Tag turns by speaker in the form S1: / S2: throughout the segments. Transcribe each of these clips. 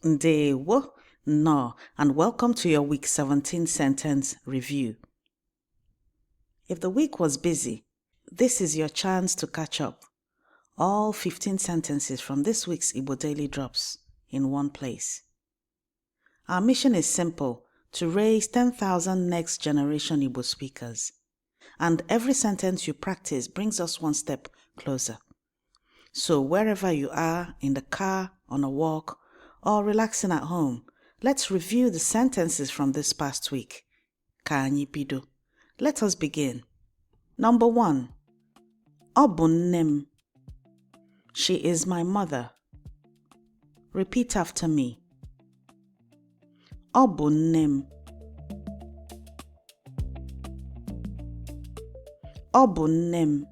S1: Ndewo, no, and welcome to your week 17 sentence review. If the week was busy, this is your chance to catch up. All 15 sentences from this week's Igbo Daily Drops in one place. Our mission is simple, to raise 10,000 next generation Igbo speakers. And every sentence you practice brings us one step closer. So wherever you are, in the car, on a walk, or relaxing at home, let's review the sentences from this past week. Ka anyị bido. Let us begin. Number 1. Ọ bụ nne m. She is my mother. Repeat after me. Ọ bụ nne m. Ọ bụ nne m.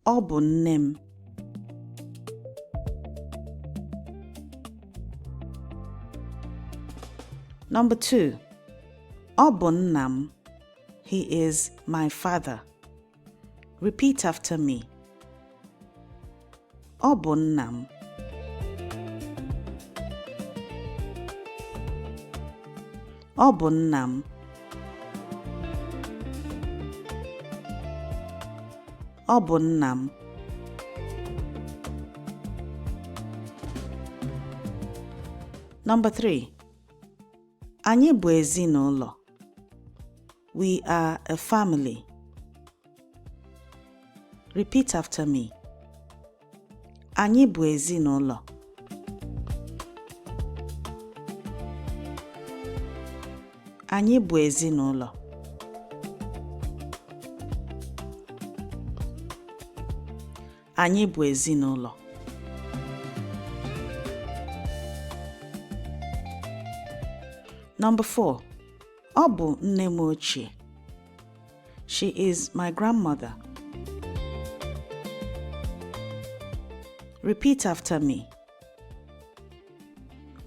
S1: Ọ bụ nne m. Number 2. Ọ bụ nna m. He is my father. Repeat after me. Ọ bụ nna m. Ọ bụ nna m. Ọ bụ nna m. Number 3. Anyị bụ ezinulo. We are a family. Repeat after me. Anyị bụ ezinulo. Anyị bụ ezinulo. Anyị bụ ezinulo. Number 4. Ọ bụ nne m ochie. She is my grandmother. Repeat after me.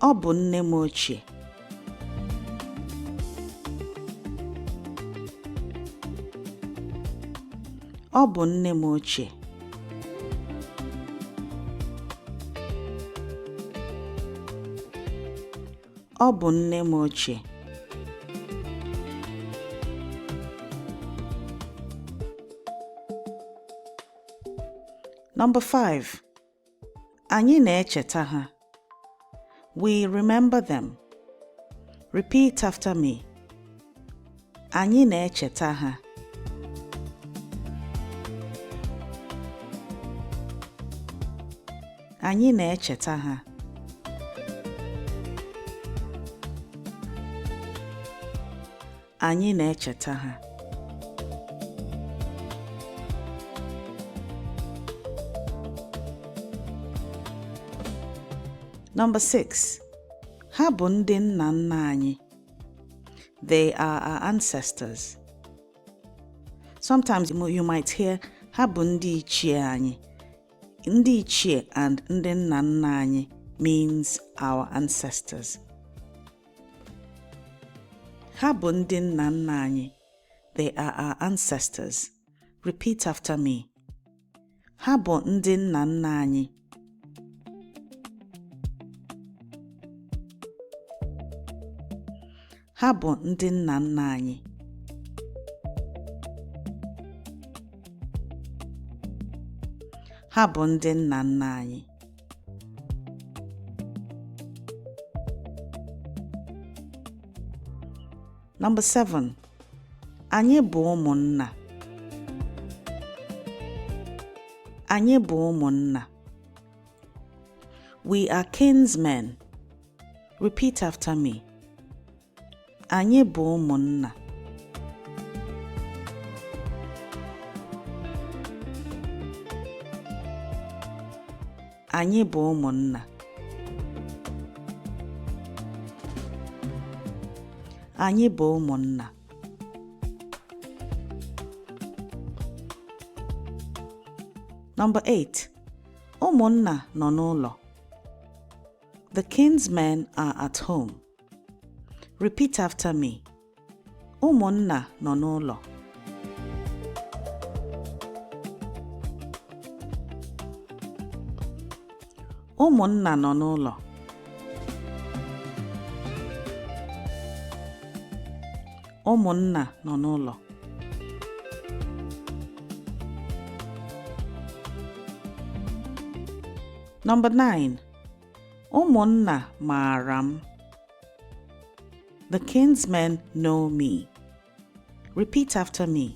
S1: Ọ bụ nne m ochie. Ọ bụ nne m ochie. Ọ bụ nne m ochie. Number 5. Anyị na-echeta ha. We remember them. Repeat after me. Anyị na-echeta ha. Anyị na-echeta ha. Anyị na-echeta ha. Number 6. Ha bụ ndị nna nna anyị. They are our ancestors. Sometimes you might hear ha bụ ndị ichie anyị. Ndị ichie and ndị nna nna anyị means our ancestors. Ha bụ ndị nna nna anyị. They are our ancestors. Repeat after me. Ha bụ ndị nna nna anyị. Ha bụ ndị nna nna anyị. Ha bụ ndị nna nna anyị. Number 7. Anyị bụ umunna. Anyị bụ umunna. We are kinsmen. Repeat after me. Anyị bụ umunna. Anyị bụ umunna. Anyị bụ umunna. Number 8. Umunna nọ n'ụlọ. The kinsmen are at home. Repeat after me. Umunna nọ n'ụlọ. Umunna nọ n'ụlọ. Umunna nọ n'ụlọ. Number 9. Umunna maara m. The kinsmen know me. Repeat after me.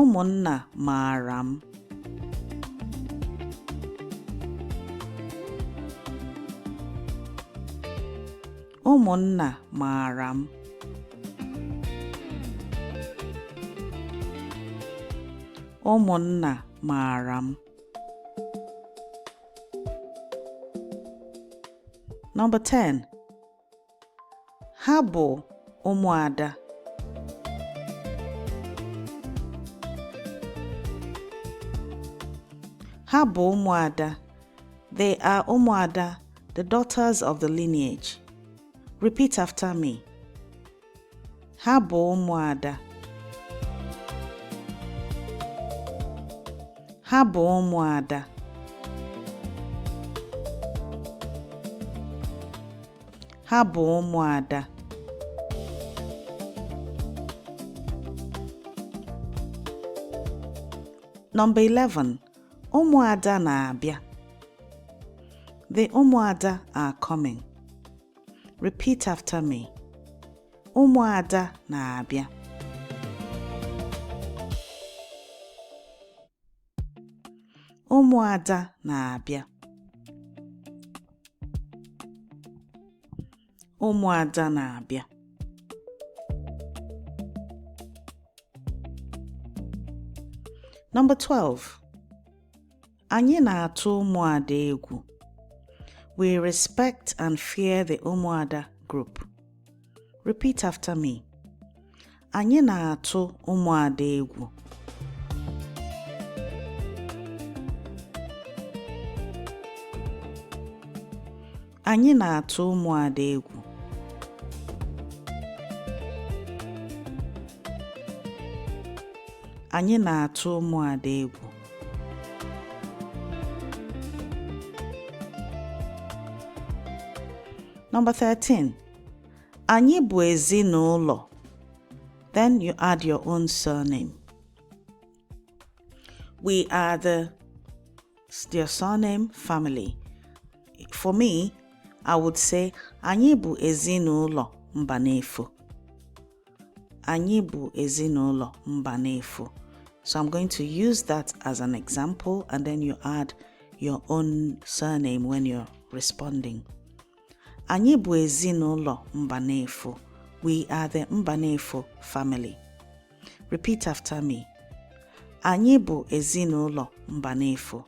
S1: Umunna maara m. Umunna maara m. Umunna maara m. Number 10. Ha bụ ụmụada. Ha bụ ụmụada. They are ụmụada, the daughters of the lineage. Repeat after me. Ha bụ ụmụada. Ha bụ ụmụada. Ha bụ ụmụada. Number 11. Ụmụada na-abịa. The ụmụada are coming. Repeat after me. Ụmụada na-abịa. Ụmụada na-abịa. Ụmụada na-abịa. Number 12. Anyị na-atụ ụmụada egwu. We respect and fear the ụmụada group. Repeat after me. Anyị na-atụ ụmụada egwu. Anyị na-atụ ụmụada egwu. Anyị na-atụ ụmụada egwu. Number 13. Anyị bụ ezinulo. Then you add your own surname. We are their surname family. For me, I would say Anyị bụ ezinulo Mbanefo. Anyị bụ ezinulo Mbanefo. So I'm going to use that as an example, and then you add your own surname when you're responding. Anyị bụ ezinulo Mbanefo. We are the Mbanefo family. Repeat after me. Anyị bụ ezinulo Mbanefo.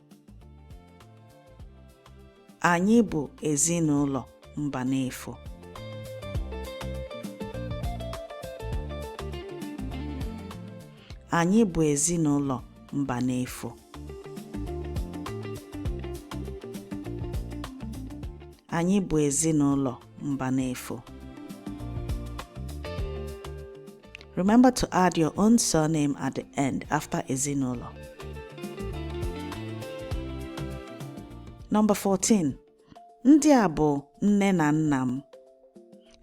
S1: Anyị bụ ezinulo Mbanefo. Anyị bụ ezinulo Mbanefo. Anyị bụ ezinulo Mbanefo. Remember to add your own surname at the end after ezinulo. Number 14. Ndị a bụ nne na nna m.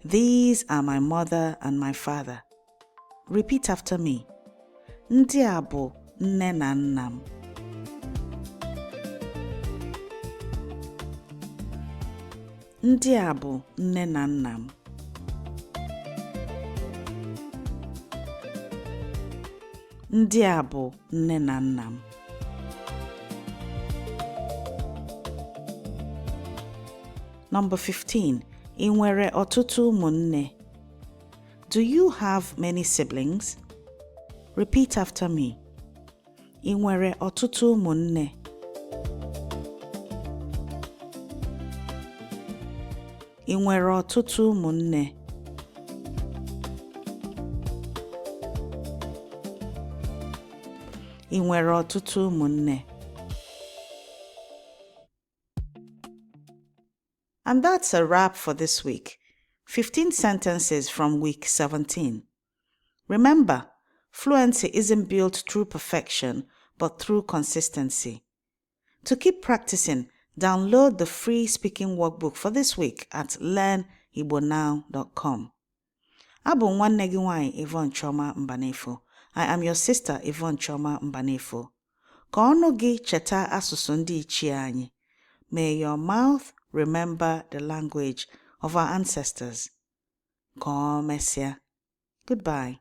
S1: These are my mother and my father. Repeat after me. Ndị a bụ nne na nna m. Ndị a bụ nne na nna m. Ndị a bụ nne na nna m. Number 15. Ị nwere ọtụtụ ụmụnne? Do you have many siblings? Repeat after me. Ị nwere ọtụtụ ụmụnne? Ị nwere ọtụtụ ụmụnne? Ị nwere ọtụtụ ụmụnne? And that's a wrap for this week. 15 sentences from week 17. Remember, fluency isn't built through perfection, but through consistency. To keep practicing, Download the free speaking workbook for this week at learnigbonow.com. Abụ nwanne gị nwanyị Yvonne Choma Mbanefo. I am your sister Yvonne Choma Mbanefo. Ka ọnụ gị cheta asụsụ ndị ichie anyị. May your mouth remember the language of our ancestors. Ka o mesịa. Goodbye.